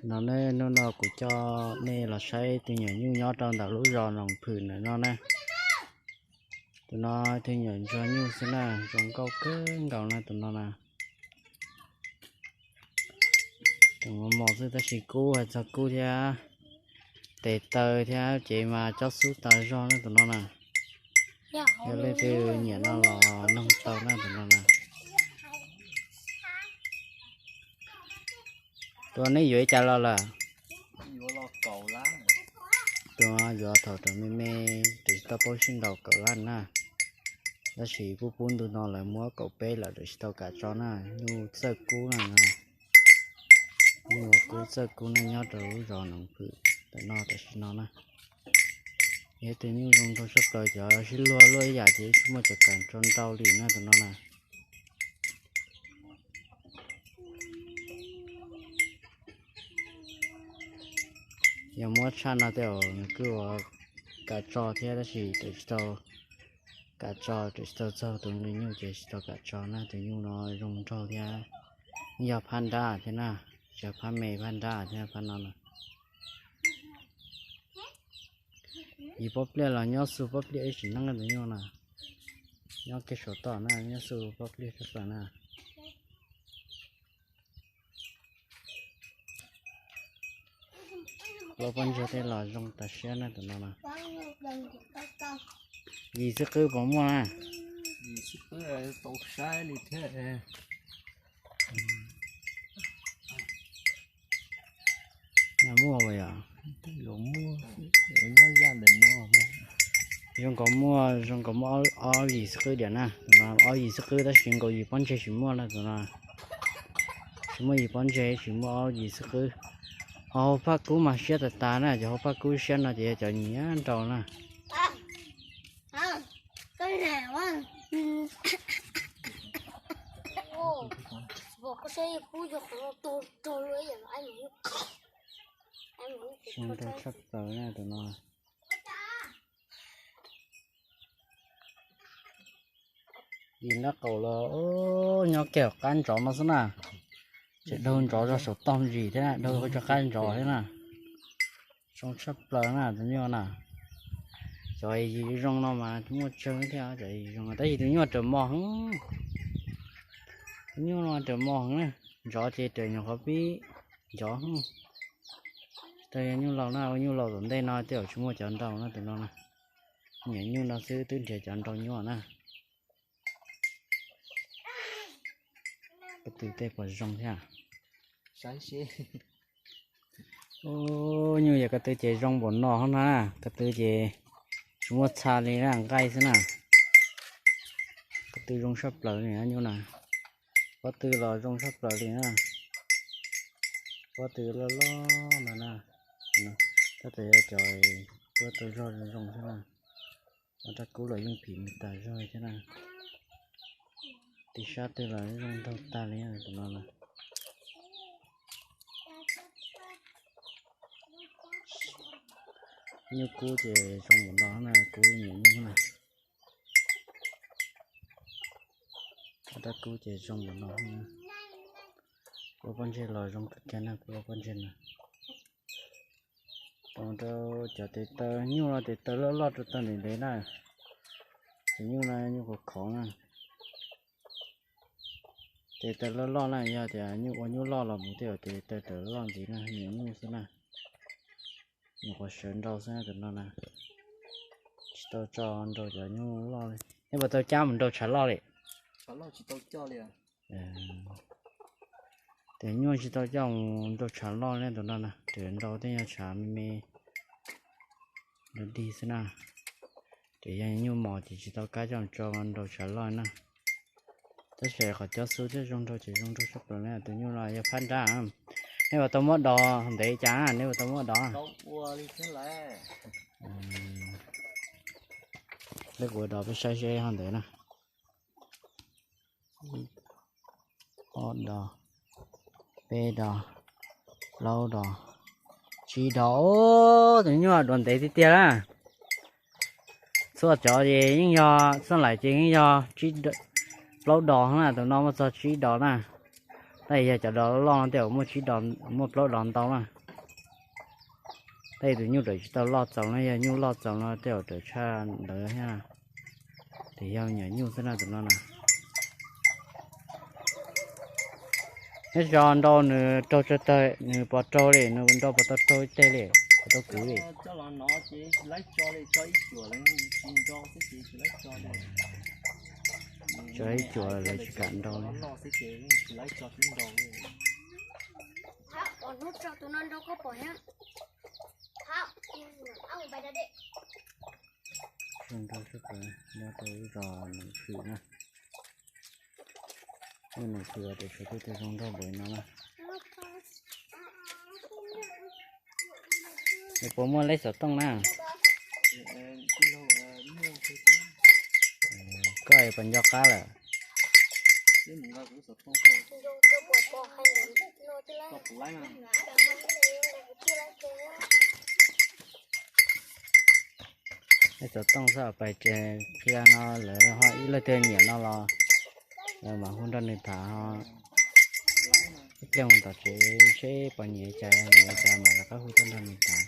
No ne, hnub no kuv coj nej los saib tus nyuam nyuj nyob rau ntawm lub zos Noos Phwm ntawm no na. Tus no tus nyuam ntsuag nyuj xwb na, zoo nkauj kawg nkaus na tus no na. Tus mos mos xwb tab sis kub hais txog kub thiab, tes taw thiab ces mas cob xub tas zog na tus no na. Yog leej twg nyiam no los noog tau na tus no na. Tus neb yuav ib cas los lawm? Tus yuav thaum raws me me, raws tsis tau paub sib nraus kaum lab na. Tab sis pub pub ntu no lawv muab kaum peb lawm, raws tsis tau kam tso na. Nyuj txawj kub na, nyuj kub txawj kub na, nyob rau lub zos Noos Phwm ntawm no tam sim no na. Yog tus nyuj zoo nraug tshaj plaws, cov sib luag luaj ib yam ces tsis muaj cov kam tso nraus li na tus no na. Yog muab tshaj no tej zaum nws kuj ua kam tso thiab tab sis raws tsis tau kam tso, raws tsis tau txog tus nqi nyuj ces tsis tau kam tso na. Tus nyuj no zoo nraug thiab, yog phab nrab thiab na, tsis yog phab me, phab nrab thiab phab no na. Yim pob pliaj los nyob xu pob pliaj ib sim neej tus nyuj na. Nyob kiag saum toj na, nyob xu pob pliaj tshaj plaws na. Lub pob ntseg tej los zoo tas siab na tus no na. Yim xwb qwb puas muaj na? Yim xwb qwb tau saib li thiab. Muaj yom? Nyob zaj ntawm no. Zoo nkaus muaj, zoo nkaus muaj ob yim xwb qwb diam na. Ob yim xwb qwb tab sis nkaus yim pob ntseg tsis muaj na tus no. Tsis muaj yim pob ntseg, tsis muaj ob yim xwb qwb. Ho hauv phaj kub mas siab tas tas na, cov hauv phaj kub siab no ces yog cov nyiam nraus na. Zoo nraug tshaj plaws na tus no. Yim nrab qaum los nyob kiag qab ntsov no xwb na. Tseem daug ntsov rau saum toj ntsis thiab na, daug rau qab ntsov thiab na. Zoo tshaj plaws na tus nyuj na. Cov yim zoo no mas muaj tsawg thiab, cov yim zoo tab sis tus nyuj raws mos heev. Tus nyuj no raws mos heev na, ntsov ces raws nyuam qhuav pib ntsov heev. Tsis tas yog nyuj laus na, ua nyuj laus tom ntej no tej zaum tsis muaj cov nraus na tus no na. Nyiam nyuj no xwb twb nrhiav cov nraus nyuaj na. Ko tw tej puas zoo thiab? Nyuj yog ko tw ces zoo npaum no hov na, ko tw ces tsis muaj txha li na, nqaij xwb na. Ko tw zoo tshaj plaws li nyuj na. Pob tw los zoo tshaj plaws li na. Pob tw loj loj no na. Tab tom yog cov tuaj tau zog zoo zoo xwb na. Ua rab kub los yeej phim tas zog thiab na. Tim sab twg los zoo nraug tag li tus no na. Nyuj kub ces zoo npaum no na, kub nyiam nyuj na. Rab kub ces zoo npaum no. Kuv pob ntseg los zoo kawg kiag na, kuv pob ntseg na. Tau rau cov tes taw nyuj no, tes taw loj loj rau taw ntev ntev na. Tes nyuj no nyuj qhuav khov na. Tes taw loj loj na, yog tias nyuj ua nyuj loj los mus tej zaum tes taw tawm loj ntxiv na, nyiam nyuj xwb na. Nyuam qhuav sawv nrau xwb na tus no na. Tsis tau tso nrau cov nyuj loj li. Nej puas tau cab mus nrau tshav loj li? Tes nyuj tsis tau coj mus nrau tshav loj li tus no na, tseem nrau tej nyuag tshav me me dig xwb na. Ces yog nyuj mos ces tsis tau kab coj mus tso nrau tshav loj na. Tab sis qhov cob xub thiab zoo nraug ces zoo nraug tshaj plaws na, tus nyuj no yog phab nrab. Nej puas tau muab dos ntev cas, nej puas tau muab dos? Peb kuv ua dos peb saib seb ho ntev na. Ob dos, peb dos, plaub dos, tsib dos. Tus nyuj dos ntev tiag tiag na. Txhua cov ces yeej yog, txhua lais ces yeej yog plaub dos na, tus no muaj txog tsib dos na. Tab sis yog cov dos loj no tej zaum muaj tsib dos, muaj plaub dos ntau na. Tab sis tus nyuj raws tsis tau loj txaus na, yog nyuj loj txaus no tej zaum raws tshaj ntawd thiab. Ces yog nyuam nyuj xwb na tus no na. Nyob tso nrau nws raug tsawg tawg nws pos raug li, nws nrau pos tau raug ib teg li, pos tau kwv li. Tso ib cuam lawv tsis kam nrau li. Nrau sab pawg nyob rau lub zos Noom Fwm na. Lub Noom Fwm uas tseem tshuav tej tug zoo nraug npaum no na. Nws puas muaj leb xov tooj na? Koj puas nco qab lawm? Leb xov tooj xwb pais ces qhia no lawv ho ib leej twg nyiam no los lawv mam hu nrog nws tham ho. Ib pliag mus tom tsev seb puas nyiam cas, nyiam cas mam rov qab hu tuaj nrog nws tham.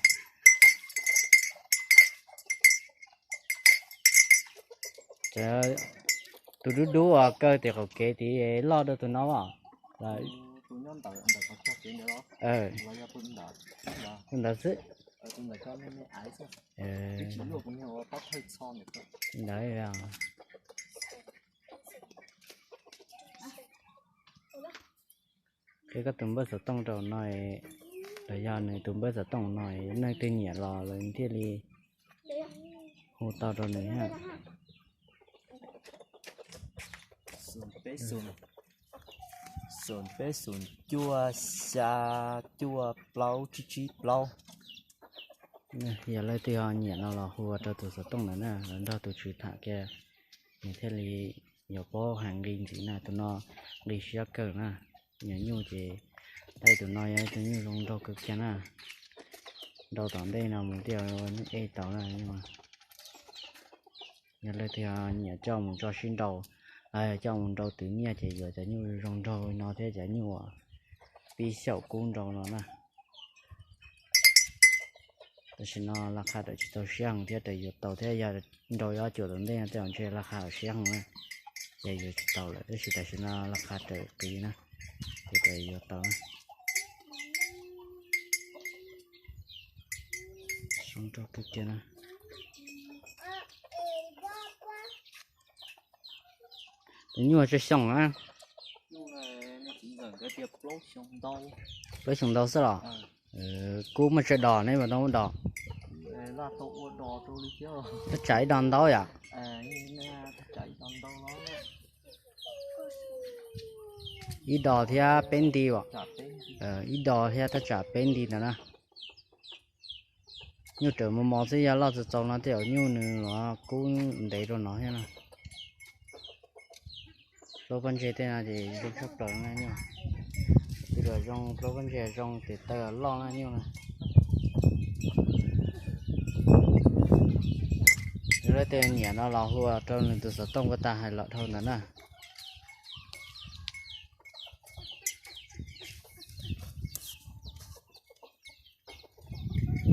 Tus dub dub uas kaw tim qaum kev tid loj dua tus no os. Tus ntawd xwb. Ntawd. Qhia koj tus npawb xov tooj rau no, los yog nws tus npawb xov tooj no, leej twg nyiam los lawv thiaj li hu tau rau nws. Xoom peb xoom cuaj xya cuaj plaub tsib tsib plaub. Yog leej twg ho nyiam no los hu ua rau tus xov tooj ntawd na, los nrog tus tswv tham kiag, nws thiaj li yuav paub hais nqi ntxiv na. Tus no nqi siab kawg na, nyuam nyuj ces, tab sis tus no yog tus nyuj zoo nraug kawg kiag na. Nrau tom ntej no mus thiaj ua nyuj ej tau na. Yog leej twg nyiam coj mus tso sib nrau, coj mus nrau twv nyiaj ces yuav cov nyuj zoo nraug no thiab cov nyuj uas pib xyaum kub nrau no na. Tam sim no laj qha tawm tsis tau siab heev thiab, raws yuav tau thiab, yog nrau ob cuam tom ntej no tej zaum ntshe laj qha siab heev na, ces yuav tsis tau lawm, tab sis tam sim no laj qha raws qiv na, ces raws yuav tau na. Zoo nraug kawg kiag na. Tus nyuj tsawg xyoo na? Plaub xyoo ntau xwb los? Kub muaj tsawg dos neb puas tau muab do? Thaj tsam ib dos ntau yom? Ib dos thiab peb nti as. Ib dos thiab thaj tsam peb nti ntawd na. Nyuj raws mos mos xwb, yog loj txaus txaus no tej zaum nyuj nws los kub ntev rau no thiab na. Plaub pob ntseg tej no ces zoo tshaj plaws na nyuj. Twb zoo plaub pob ntseg zoo tes taw loj na nyuj na. Yog leej twg nyiam no los hu rau nws tus xov tooj puag ta hais los dhau ntawd na.